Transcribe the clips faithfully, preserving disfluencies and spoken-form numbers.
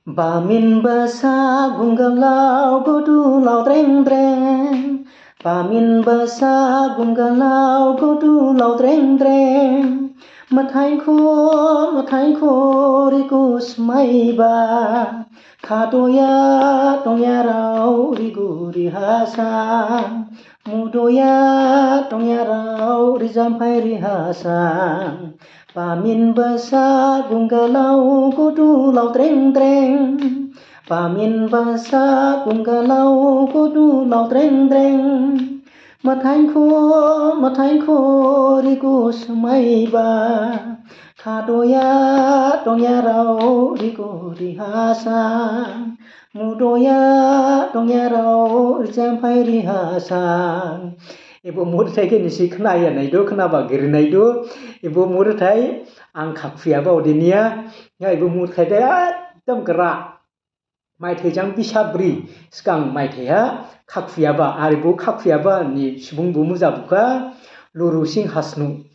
Bamin basa gunggalao gudu lao dreng dreng. Bamin basa gunggalao gudu lao dreng dreng. Mathaikho, mathaikho rigu smaiba. Khadoya dongyarao rigu rihasang. Mudoya dongyarao rijamphai rihasang. Bamin basa gunggalao gudu lao dreng dreng. Bamin basa gunggalao gudu lao dreng dreng. Mathaikho, mathaikho rigu smaiba. Khadoya dongyarao rigu rihasang. Mudoya dongyarao rijamphai rihasang. Ebo murthai khe nisi khnaya naidu, khnaba giri naidu. Ebo murthai ang khaphuyaba odeniya. Ya, ebo murthai de ekdom gra. Maithai jang bisabri sgang maithai ha khaphuyaba, ar ebo khaphuyaba ni subung bumu jabukha Lurusing Hasnu.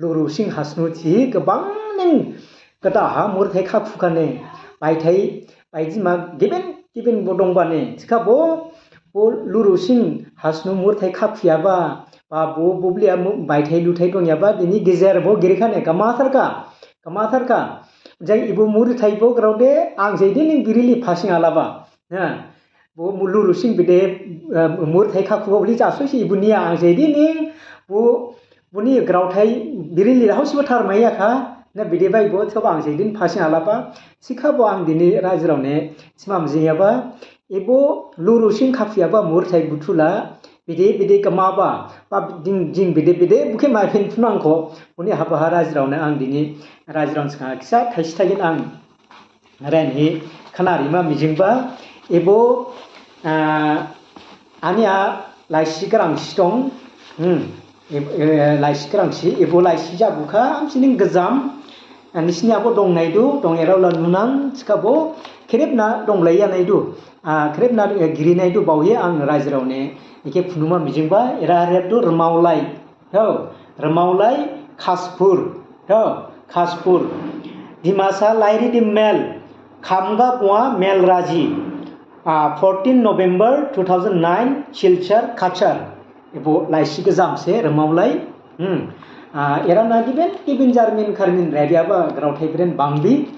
Lurusing Hasnu thi gabang ning gada ha murthai khaphukhane, baithai baijima gibin gibin bo dongbane, thikhabo bo Lurusing Hasnu murthai khaphuyaba, ba bo bubliya mu-, baithai luthai dongyaba, dini gejer bo girikhane, gamatharkha, gamatharkha. Jang ebo murthai bo grao de, ang jai de ning birili phasing alaba. Ha. Bo mu-, Lurusing bide, eh, murthai khakhuba bili jasosi ebo niya ang jai de ning, bo, boni graothai birili hausibo tharmaiya kha, na bide bai bo thoba ang jai de ning phasing alaba, thikhabo ang dini rajirao ne, thima mijingyaba, ebo Lurusing khaphuyaba murthai buthula, bide bide gamaba, ba jing, jing bide bide bukhe maiphin phunangkho, boni habaha rajirao ne ang dini, rajirao sgang kisa thaisi thaigin ang. Ren hi khana rima mijingba, ebo, ah, aniya laisi grangsi dong, hmm, eb-, eh, laisi grangsi, ebo laisi jabukha, hamsining gajam, ah, nisini abo dong naidu, dongyarao la nunang, thikhabo, khrip na donglaiya naidu, ah, khrip na, eh, giri naidu, baohi ang rajirao ne, eke phunuma mijingba, era rebdu rmaolai, Tho, Rmaolai Khaspur, tho, Khaspur. Dimasa Lairidi Mel, Khamga Bua Mel Raji, ah, fourteen November two thousand nine, Silchar, Cachar. Ebo laisi gajam se, Rmaolai. Hmm. Ah, era na gibin, gibin jarmin kharmin radiaba, graothai bren bangbi.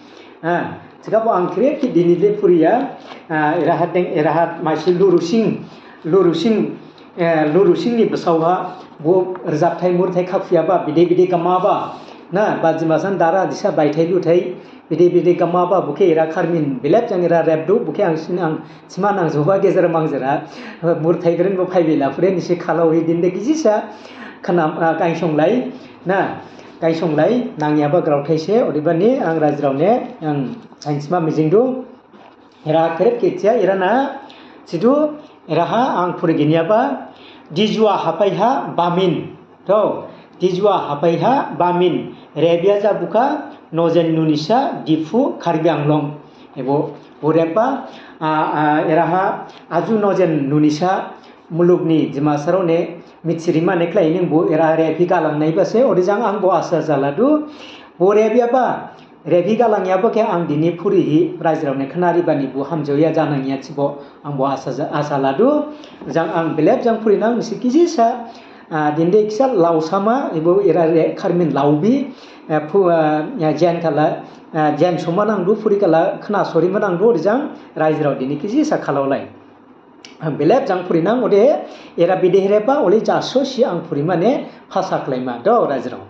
Ah, thikhabo ang khrip khe dini le phuriya. Ah, era hat deng, era hat maisi Lurusing, Lurusing, eh, Lurusing ni basao ha, bo rajabthai murthai khaphuyaba, bide bide gamaba, na, ba Dimasa ni dara disa baithai luthai, bide bide gamaba, bokhe era kharmin, belep jang era rebdu, bokhe ang sin ang, sima nang joba gejer mangjera, murthai gren bo phaibi la, phure nisi khalao hi dinde gijisa, khanam, ah, kainsonglai, na, kainsonglai, nangyaba graothai se, odebani ang rajirao ne, ang, ang sima mijingdu, Era khrip khe thiya, era na, thidu, era ha ang phuriginyaba, Dijua haphai ha Bamin. Tho, Dijua haphai ha Bamin. Rebya jabukha, Nojen Nunisa, Diphu, Karbi Anglong. Ebo, bo rebba, a, a, era ha, aju Nojen Nunisa, mulukni Dimasarao ne, mithirima ne khlai ning bo, era rebhi galang naiba se, odejang ang bo asa jaladu, bo rebyaba, Rebhi galangyaba khe ang dini phurihi rajirao ne khnaribani bo hamjaoya janangya thibo ang bo asa ja-, asa ladu. Jang ang belep jang phurinang nisi gijisa, ah, dinde kisa laosama, ebo era re kharmin laobi, eh, phu-, ah, ya jen khala, ah, jen soma nangdu phuri khala khna sorima nangdu, rijang rajirao dini gijisa khalaolai. Ang belep jang phurinang ode era bide hereba ole jasosi ang phurimane phasa khlaima do rajirao.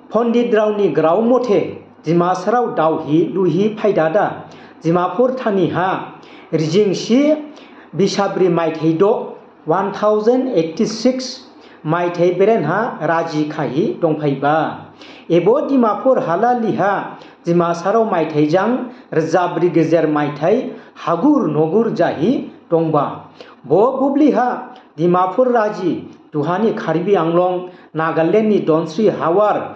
Pondit raoni grao mothe, Dimasarao daohi luhi phaidada, Dimapur thani ha, rijingsi bisabri maithai do, one thousand eighty-six maithai beren ha raji khahi dongphaiba. Ebo Dimapur halali ha, Dimasarao maithai jang rjabri gejer maithai hagur nogur jahi dongba. Bo bubli ha, Dimapur raji, duhani Karbi Anglong, Nagaland ni Donsri Hawar,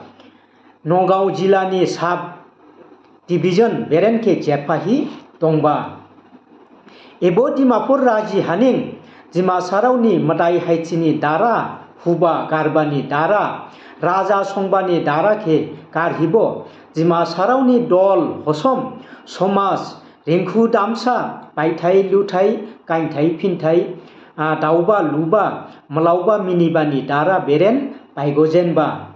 Nagaon jila ni sub division beren khe jephahi dongba. Ebo Dimapur raji haning, Dimasarao ni madai haithini dara, huba garbani dara, raja songbani dara khe garhibo, Dimasarao ni dol hosom, somaj, Ringkhu damsa, baithai luthai, gainthai phinthai, ah, daoba luba, malaoba minibani dara beren baigo jenba.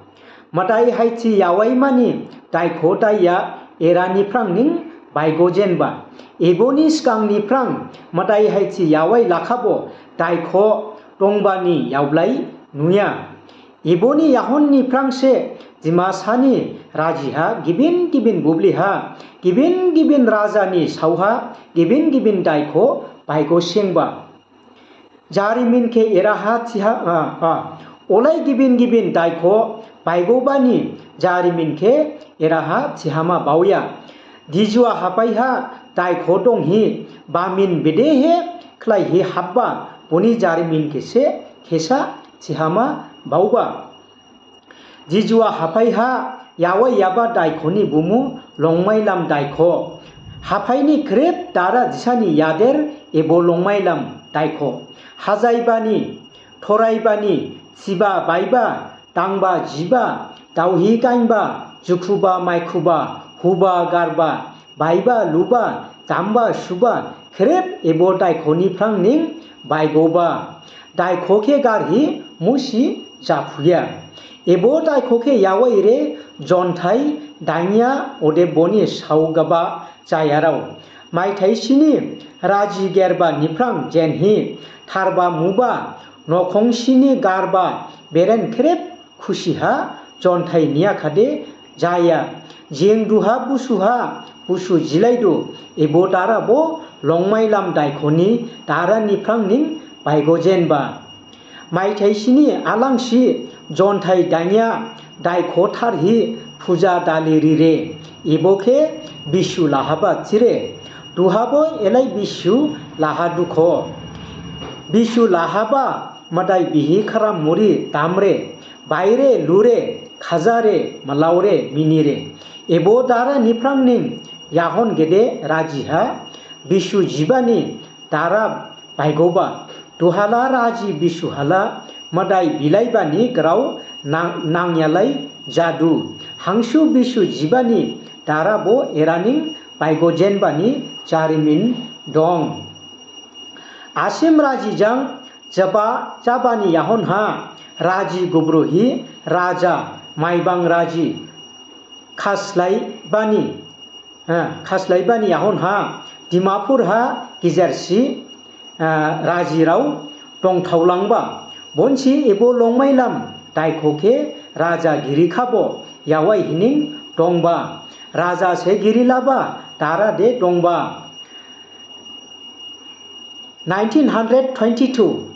Madai haithi yawaimani daikho daiya era niphrang ning baigo jenba. Eboni sgang niphrang madai haithi yawai lakhabo daikho dongbani yaoblai nuya. Eboni yahon niphrang se Dimasa ni raji ha gibin gibin bubli ha, gibin gibin raja ni saoha, gibin gibin daikho baigo sengba. Jarimin khe era ha thiha, ah, ah, olai gibin gibin daikho baigo bani jarimin khe era ha thihama baoya. Dijua hapai ha daikho donghi, bamin bedehe khlaihi habba, boni jarimin khe se khesa thihama baoba. Dijua hapai ha yawai yaba daikho ni bumu Longmailam daikho. Hapai ni khrip dara disani yader ebo Longmailam daikho. Hajaibani, thoraibani, thiba baiba, dangba jiba, daohi gainba, jukhuba maikhuba, huba garba, baiba luba, damba suba, khrip ebo daikho niphrang ning baigoba. Daikho khe garhi musi japhuya. Ebo daikho khe yawai re jonthai danya ode boni saogaba jayarao. Maithai sini raji gerba niphrang jenhi tharba muba nokhong sini garba beren khrip khusi ha jonthai niya khade jaya. Jing duha busu ha busu jilaidu, ebo dara bo Longmailam daikho ni dara niphrang ning baigo jenba. Maithai sini alangsi jonthai danya daikho tharhi puja dali rire, ebo khe bisu lahaba thire. Duha bo elai bisu laha dukho. Bisu lahaba madai bihi kharam muri damre, baire lure, khajare, malaore, minire. Ebo dara niphrang ning yahon gede raji ha bisu jibani dara baigoba. Duhala raji bisu hala madai bilaibani grao nang-, nangyalai jadu. Hangsu bisu jibani dara bo era ning baigo jenbani jarimin dong. Asim raji jang jaba, jabani yahon ha raji gubruhi raja Maibang raji khaslaibani, ha, khaslaibani yahon ha Dimapur ha gijersi, ha, rajirao dongthaolangba. Bonsi ebo Longmailam daikho khe raja giri khabo yawai hining dongba. Raja se giri laba dara de dongba. Nineteen hundred twenty-two,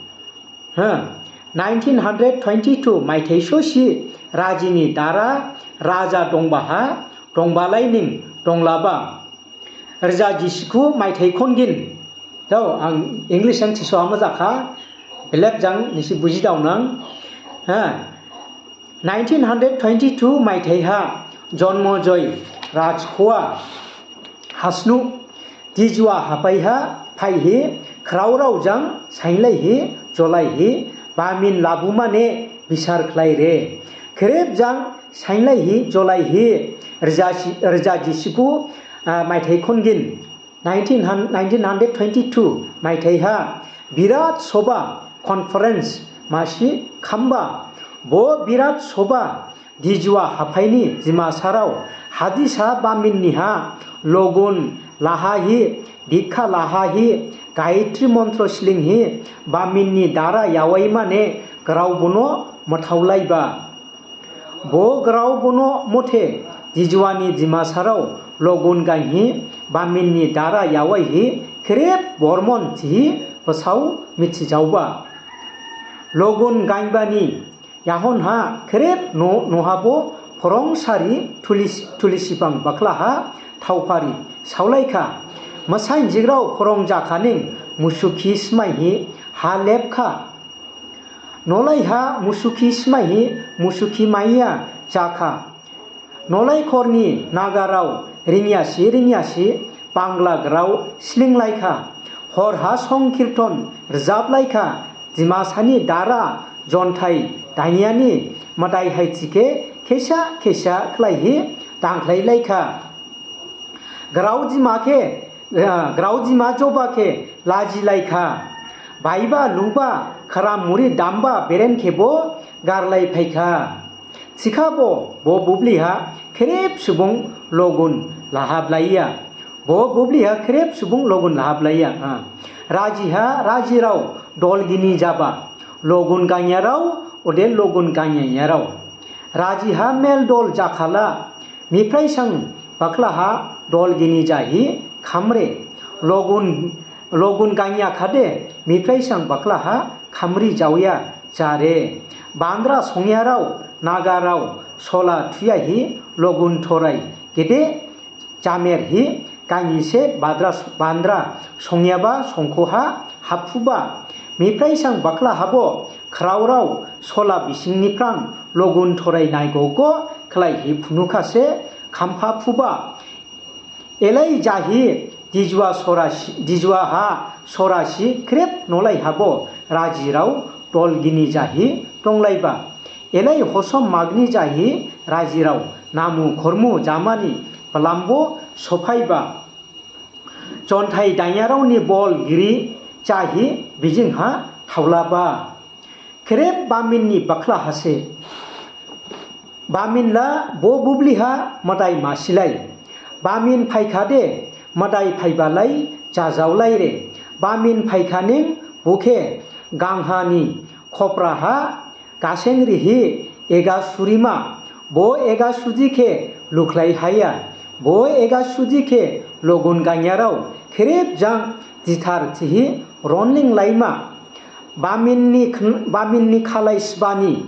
ha, nineteen hundred twenty-two maithai sosi rajini dara raja dongba ha dongbalai ning donglaba. Rja jisikhu maithai khongin. Tho, ang English ang thisoa majakha, belep jang nisi buji daonang. Ha, nineteen hundred twenty-two maithai ha Jonmojoy Rajkhowa Hasnu Dijua hapai ha phaihi khraorao jang sainlaihi jolaihi bamin labumane bisar khlaire. Khrip jang sainlaihi jolaihi rja si-, rja jisikhu, ah, maithai khongin nineteen hun-, nineteen hundred twenty-two maithai ha Birat Sobha Conference masi khamba. Bo Birat Sobha Dijua haphaini Dimasarao hadisa baminni ha logun lahahi, dikha lahahi, Gayatri montro slinghi baminni dara yawaimane grao bono mathaolaiba. Bo grao bono mothe Dijuani Dimasarao logun gainhi baminni dara yawaihi khrip Bormon thihi basao mithijaoba. Logun gainbani yahon ha khrip no, nohabo phorong sari tulis-, tulisibang bakhlaha thaophari saolaikha. Masainjikrao phorong jakhaning musukhi smaihi ha lepkha. Nolaiha musukhi smaihi musukhi maiya jakha. Nolai khorni nagarao ringyasi ringyasi Bangla grao slinglaikha. Horha songkirton rjaplaikha. Dimasani dara jonthai daingyani madai haithikhe khesa khesa khlaihi dangkhlailaikha. Grao Dima khe Graojima joba khe laji laikha. Baiba luba khram muri damba beren khebo garlai phaikha. Thikhabo bo bubliha khrip subung logun lahablaiya. Bo bubliha khrip subung logun lahablaiya. Rajiha rajirao dolgini jaba. Logun gangyarao ode logun gangyayarao. Rajiha mel dol jakhala. Miphraisang bakhlaha dolgini jahi khamre. Logun, logun gangya khade miphraisang bakhlaha khamri jaoya jare. Bandra songyarao, nagarao, sola thuyahi logun thorai gede jamerhi gangise badra, bandra songyaba songkhoha haphuba. Miphraisang bakhlahabo khraorao sola bisingniphrang logun thorai naigogo khlaihi phunukhase khampha phuba. Elai jahi dijua sorasi, dijua ha sorasi khrip nolai habo rajirao dolgini jahi donglaiba. Elai hosom magni jahi rajirao namu khormu jamani balambo sophaiba. Jonthai danyaraoni bol giri jahi bijingha thaolaba. Khrip baminni bakhlahase. Baminla bo bubliha madai masilai. Bamin phaikhade madai phaibalai jajaolaire. Bamin phaikhaning bokhe ganghani khopraha gaseng rihi ega surima. Bo ega sudi khe lukhlai haya. Bo ega sudi khe logun ganyarao khrip jang dithar thihi ronling laima. Baminni khn-, baminni khalai sibani,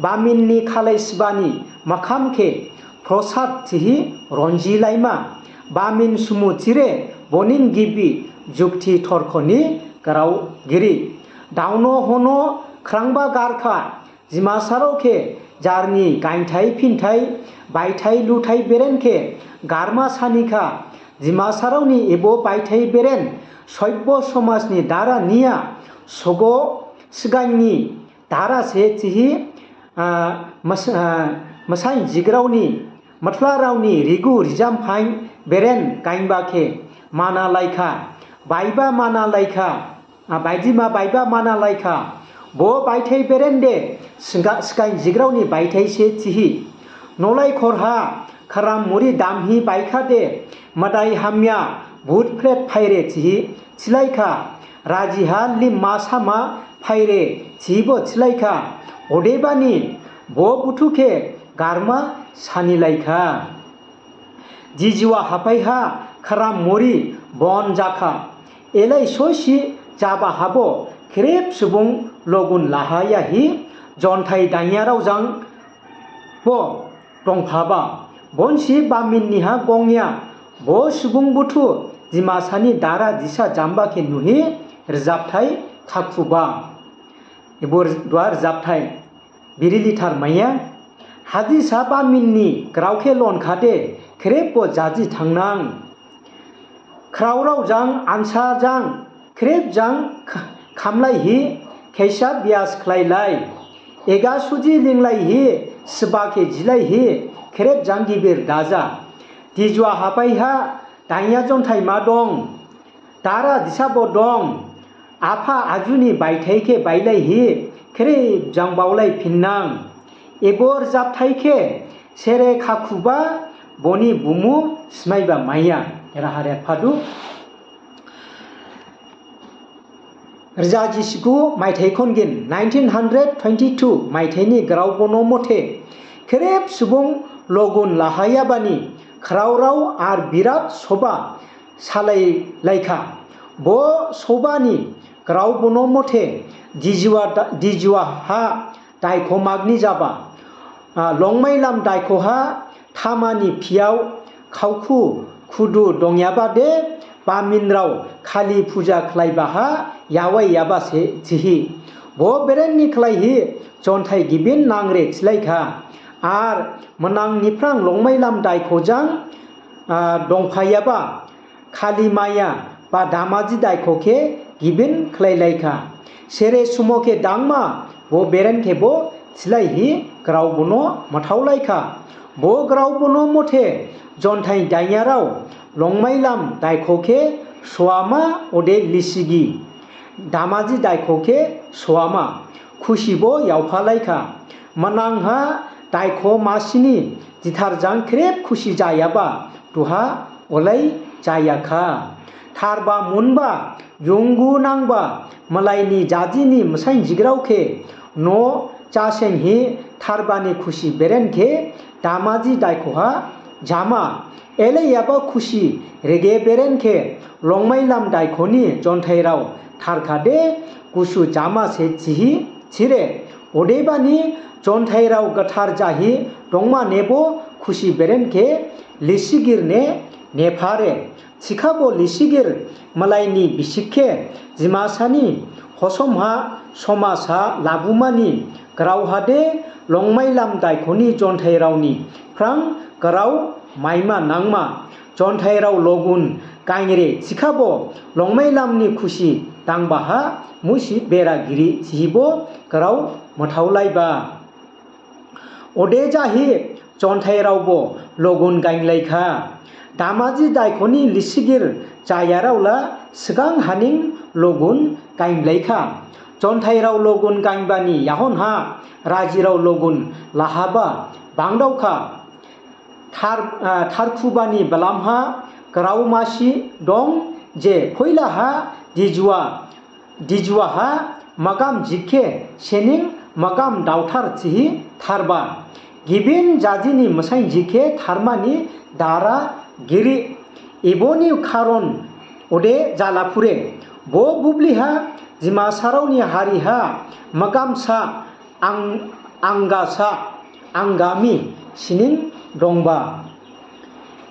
baminni khalai sibani makham khe prosad thihi ronji laima. Bamin sumu thire bonin gibi jukti thorkhoni grao giri. Daono hono khrangba garkha Dimasarao khe jarni gainthai phinthai baithai luthai beren khe garma sanikha. Dimasaraoni ebo baithai beren soibbo somajni dara niya sogo sgainni dara se thihi, ah, mas-, ah, masain jigraoni mathlaraoni rigu rijam phain beren gainba khe mana laikha, baiba mana laikha. A baidima baiba mana laikha. Bo baithai berende sga-, sgain jigraoni baithai se thihi. Nolai khorha kharam muri damhi baikhade madai hamya bhut phret phaire thihi thilaikha. Rajiha limma sama phaire thihibo thilaikha. Odebani bo buthu khe garma sanilaikha. Dijuwa haphaiha kharam muri bon jakha. Elai sosi jaba habo khrip subung logun lahayahi jonthai danyarao jang bo dongphaba. Bonsi bamin niha gongya bo subung buthu Dimasani dara disa jamba khe nuhi rjapthai khakhuba. Ebo dua rjapthai. Biri lithar maiya, hadisa baminni grao khe lonkhade khrip bo jaji thangnang. Khraorao jang ansa jang khrip jang kh-, khamlaihi khaisa bias khlailai. Ega suji linglaihi sba khe jilaihi khrip jang gibir daja. Dijuwa haphaiha danya jonthai ma dong. Dara disa bo dong, apha ajuni baithai khe bailaihi khrip jang baolai phinnang. Ebo rjapthai khe sere khakhuba boni bumu smaiba maiya. Eraha rephadu. Rja jisigu maithai khongin nineteen hundred twenty-two maithaini grao bono mothe khrip subung logun lahayabani khraorao ar birat soba salai laikha. Bo sobani grao bono mothe Dijuwa da-, Dijuwa ha daikho magni jaba. A, Longmailam daikho ha thamani phiyao khaokhu khudu dongyaba de baminrao khali puja khlaiba ha yawai yaba se thihi. Bo berenni khlaihi jonthai gibin nangre thilaikha. Ar manang niphrang Longmailam daikho jang, a, dongphayaba Khali maya ba damaji daikho khe gibin khlailaikha. Sere sumo khe dangma bo beren khe bo thilaihi grao bono mathaolaikha. Bo grao bono mothe jonthai danyarao Longmailam daikho khe soama ode lisigi Damaji daikho khe soama khusibo yaophalaikha. Manangha daikho masini jitharjang khrip khusi jayaba duha olai jayakha. Tharba munba yunggu nangba malaini jadini masainjikrao khe no jasenghi tharbani khusi beren khe Damaji daikhoha jama. Eleyaba khusi rege beren khe Longmailam daikhoni jonthairao tharkhade gusu jama se thihi thire. Odebani jonthairao gathar jahi dongma nebo khusi beren khe lisigirne nephare. Thikhabo lisigir malaini bisik khe Dimasani hosomha somasa labumani graohade Longmailam daikhoni jonthairaoni phrang grao maima nangma. Jonthairao logun gainre thikhabo Longmailamni khusi dangbaha musi bera giri thihibo grao mathaolaiba. Ode jahi jonthairaobo logun gainlaikha. Damaji daikhoni lisigir jayaraola sgang haning logun gainlaikha. Jonthairao logun gainbani yahonha rajirao logun lahaba bangdaokha. Thar, ah, tharkhubani balamha grao masi dong je phoilaha Dijua, Dijuaha magam jikhe sening magam daothar thihi tharba. Gibin jadini masainjikhe tharmani dara giri. Eboni kharon ode jalaphure. Bo bubliha Dimasaraoni hariha magamsa ang, angasa, angami sining dongba.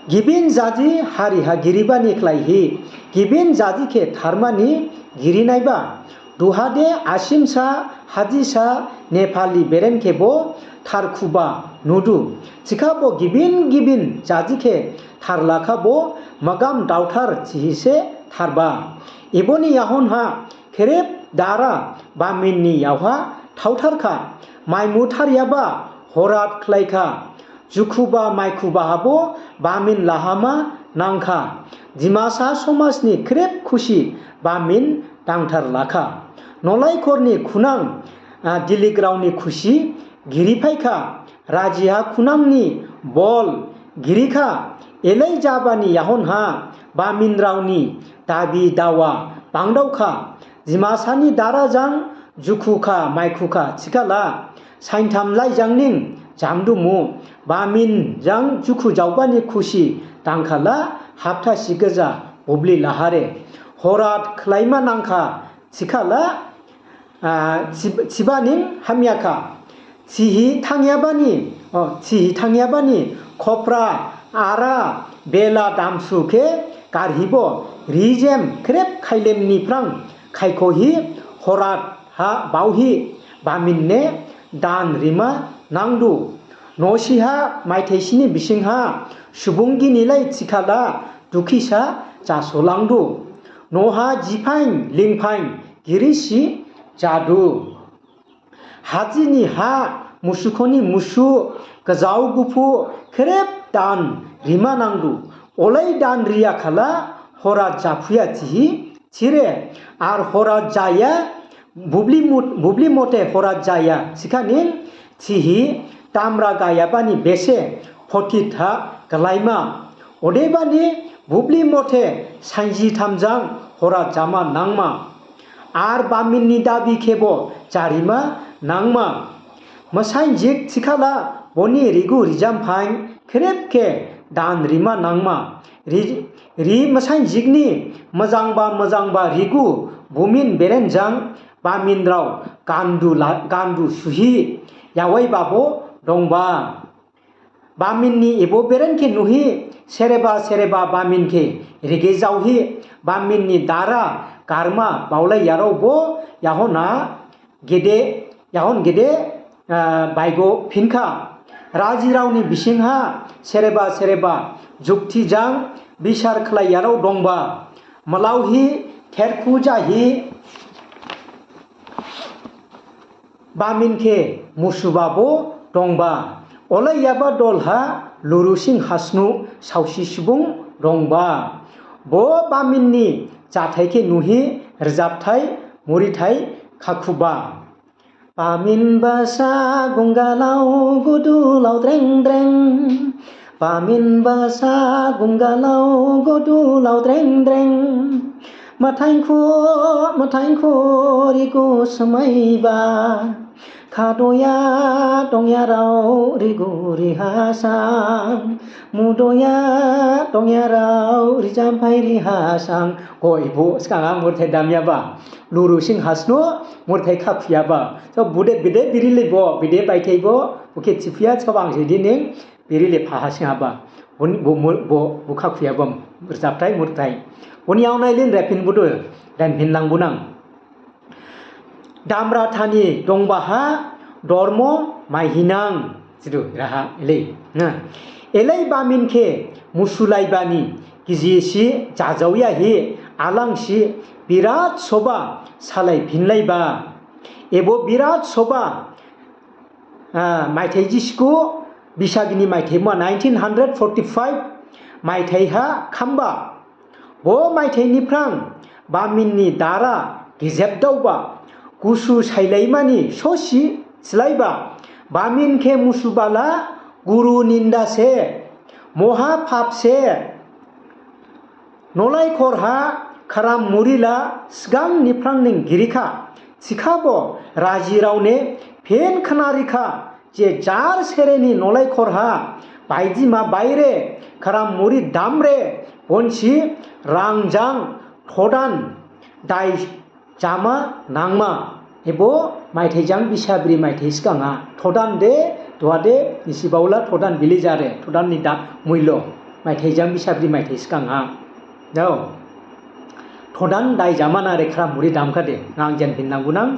Gibin jadi hariha giribani khlaihi, gibin jadi khe tharmani girinaiba. Duhade Asimsa, Hadisa, Nepali beren khebo tharkhuba nudu. Thikhabo gibin gibin jadi khe tharlakhabo magam daothar thihise tharba. Eboni yahonha khrip dara baminni yaoha thaotharkha, maimu tharyaba horat khlaikha, jukhuba maikhuba habo bamin lahama nangkha. Dimasa somajni khrip khusi bamin dangtharlakha. Nolaikhorni khunang, ah, dilikraoni khusi giriphaikha. Rajiha khunangni bol girikha, elei jabani yahonha baminraoni dabi dawa bangdaokha. Dimasani darajang jukhukha maikhukha thikhala, saintham laijangning jamdumu, baminjang jukhu jaobani khusi dangkhala hapta sigaja bubli lahare. Horat khlaima nangkha thikhala, ah, thib-, thibaning hamyakha. Thihi thangyabani, oh, thihi thangyabani khopra, ara, bela damsu khe garhibo rijem khrip khailemni phrang khaikhohi horat ha baohi baminne dan rima nangdu. Nosiha maithaisini bisingha subung ginilai thikhala dukhisa jasolangdu. Noha jiphain lingphain girisi jadu. Hajini ha, musukhoni musu, gajao guphu, khrip dan rima nangdu. Olai dan riyakhala hora japhuya thihi thire, ar hora jaya, bubli mut-, bubli mote hora jaya thikhaning thihi tamra gayabani bese photit ha galaima. Odebani bubli mote sainji thamjang hora jama nangma. Ar baminni dabi khebo jarima nangma. Masainjik thikhala boni rigu rijam phain khrip khe dan rima nangma. Ri, ri masainjikni mojangba mojangba rigu bumin berenjang baminrao gandu la, gandu suhi yawaibabo dongba. Baminni ebo beren khe nuhi, sereba sereba bamin khe rege jaohi, baminni dara garma baolaiyaraobo yahona gede, yahon gede, ah, baigo phinkha. Rajiraoni bisingha sereba sereba jukti jang bisar khlaiyarao dongba. Malaohi therkhu jahi bamin khe musubabo dongba. Olaiyaba dolha Lurusing Hasnu saosi subung dongba. Bo bamin ni jathai khe nuhi rajabthai murithai khakhuba. Bamin basa gunggalao gudulao dreng dreng. Bamin basa gunggalao gudulao dreng dreng. Mathaingkhu, mathaingkhu rigu smaiba. Khadoya dongyarao rigu rihasang. Mudoya dongyarao rijamphai rihasang. Ko ibu sgang ang murthai damyaba. Lurusing Hasnu murthai khakhuyaba. So bude bide biri lebo, bide baithai bo, bukhe chiphuya so bang se dining biri le phaha singhaba. Bun-, bu-, mu-, bu-, bu khakhuyaba rajabthai murthai. Buni yaonai lin rephin budu, rephin langbunang. Damra thani dongbaha dormo maihinang. Jidu raha elei. Na. Elei bamin khe musulaibani gijisi jajaoyahi alangsi birat soba salai phinlaiba. Ebo birat soba, ah, maithai jisku bisagini maithai ma nineteen hundred forty-five maithai ha khamba. Bo maithai ni phrang bamin ni dara gejeb daoba, gusu sailaimani sosi slaiba, bamin khe musubala guru ninda se, moha phap se, nolai khorha kharam murila sgang ni phrang ning girikha, thikhabo rajirao ne phen khnarikha, je jar sereni nolai khorha, baidima baire, kharam muri damre, bonsi rangjang thodan dai jama nangma. Ebo maithai jang bisabri maithai sgangha. Thodan de, duha de, nisi baola thodan bili jare, thodan ni da muilo. Maithai jang bisabri maithai sgangha. Dao. Thodan dai jama nare khram muri damkha de, nang jen phin nang bunang.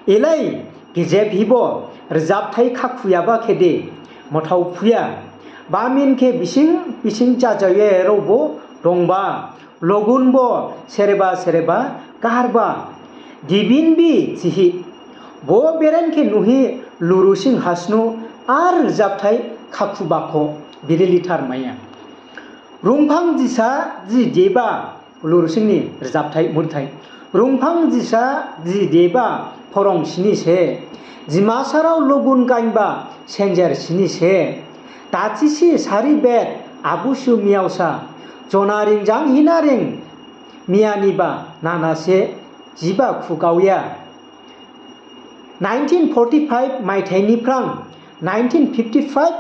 Elai, gejeb hibo, rajabthai khakhuyaba khede, mothao phuya. Bamin khe bising, bising jajaoyarao bo dongba, logun bo sereba sereba garba. Dibin bi thihi. Bo beren khe nuhi Lurusing Hasnu ar rajabthai khakhubakho biri lithar maya. Rungphang jisa ji deba, Lurusing ni rajabthai murthai. Rungphang jisa ji deba phorong sini se. Dimasarao logun gainba senjer sini se. Dathisi sari bet abusu miyaosa. Jonaring jang hinaring miyaniba nana se jiba khugaoya. Nineteen forty-five maithai ni phrang nineteen fifty-five,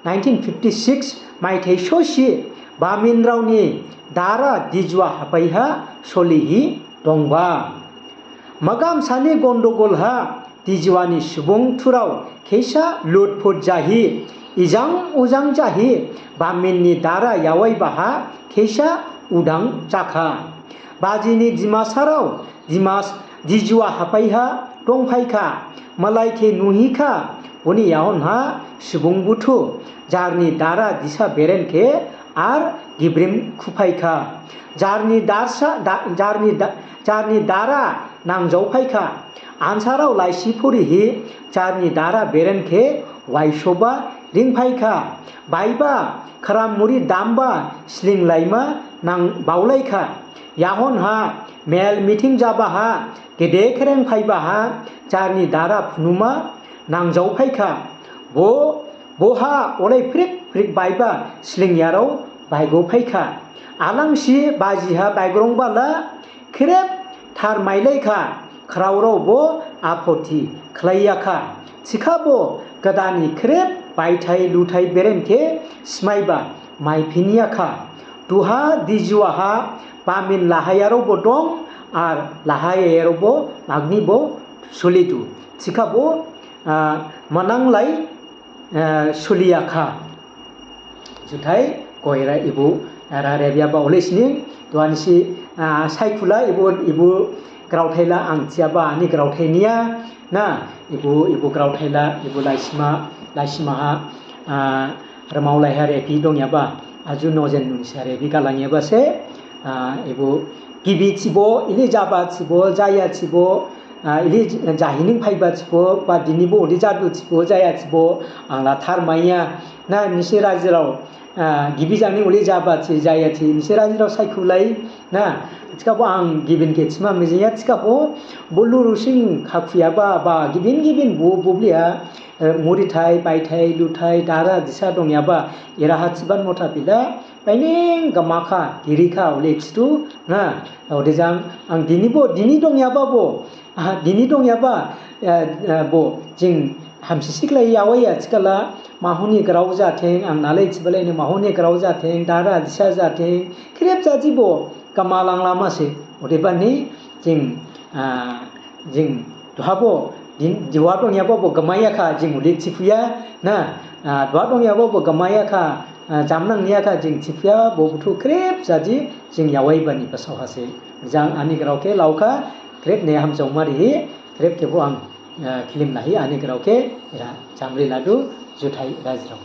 nineteen fifty-six maithai sosi baminrao ni dara Dijua haphaiha solihi dongba. Magamsani gondogol ha Dijua ni subung thurao kheisa lutphut jahi, ijang ujang jahi, bamin ni dara yawaibaha kheisa udang jakha. Bajini Dimasarao Dimas, Dijua haphaiha dongphaikha, malai khe nuhikha, boni yahonha subung buthu, jarni dara disa beren khe ar gibrim khuphaikha. Jarni darsa, da-, jarni da-, jarni dara nangjaophaikha. Ansarao laisi phurihi jarni dara beren khe waisoba ringphaikha. Baiba, khram muri damba, slinglaima nang baolaikha. Yahonha, mel meeting jabaha, gede khereng phaibaha, jarni dara phunuma nangjaophaikha. Bo, boha olai phrik phrik baiba slingyarao baigophaikha. Alangsi bajiha baigrong bala khrep tharmailaikha, khraorao bo aphoti khlaiyakha. Thikhabo gdani khrep baithai luthai beren khe smaiba maiphinyakha. Duha Dijuaha bamin lahayarao bo dong, ar lahayarao bo magni bo sulidu. Thikhabo, ah, mananglai, ah, suliyakha. Juthai koira ibu, ah, ra rebyaba olesni, duhansi, ah, saikhula ibu, ibu graothaila ang thiyaba ani graothai niya, na, ibu, ibu graothaila, ibu laisima, laisimaha, ah, rmaolaiha rebi dongyaba, aju nojen nunisa rebi galangyaba se, ah, ibu gibi thibo, ili jaba thibo, jaya thibo, ah, ili jahining phaiba thibo, ba dinibo odi jadu thibo, jaya thibo, ang la tharmaiya, na, nisi rajirao, Ah, gibi jang ni uli jaba thi, jaya thi, nisi rajirao saikhulai, na, thikhabo ang gibin khe thima mijingya, thikhabo, bo lurusing khakhuyaba, ba, gibin gibin bu, bubliya, eh, murithai, baithai, luthai, dara, disa dongyaba, eraha thiban motha bila, baineng gamakha, girikha, uli thidu, na, odejang, ang dinibo, dini dongyababo, ah, dini dongyaba, eh, eh, bo, jing, hamsi siklai yawaiya thikhala, mahoni grao jatheng, ang nalai thibalaini mahoni grao jatheng, dara disa jatheng, khrip jajibo gamalang lama se. Odebani jing, ah, jing duhabo, din, duha dongyabo bo gamayakha, jing uli thiphuya, na, ah, duha dongyabo bo gamayakha, ah, jamnang niyakha, jing thiphuya, bo buthu khrip jaji, jing yawaibani basao hase. Jang ani grao khe laokha, khrip ne hamjaoma rihi, khrip khebo ang, ah, khilim lahi, ani grao khe, era, jamri ladu, juthai rajirao.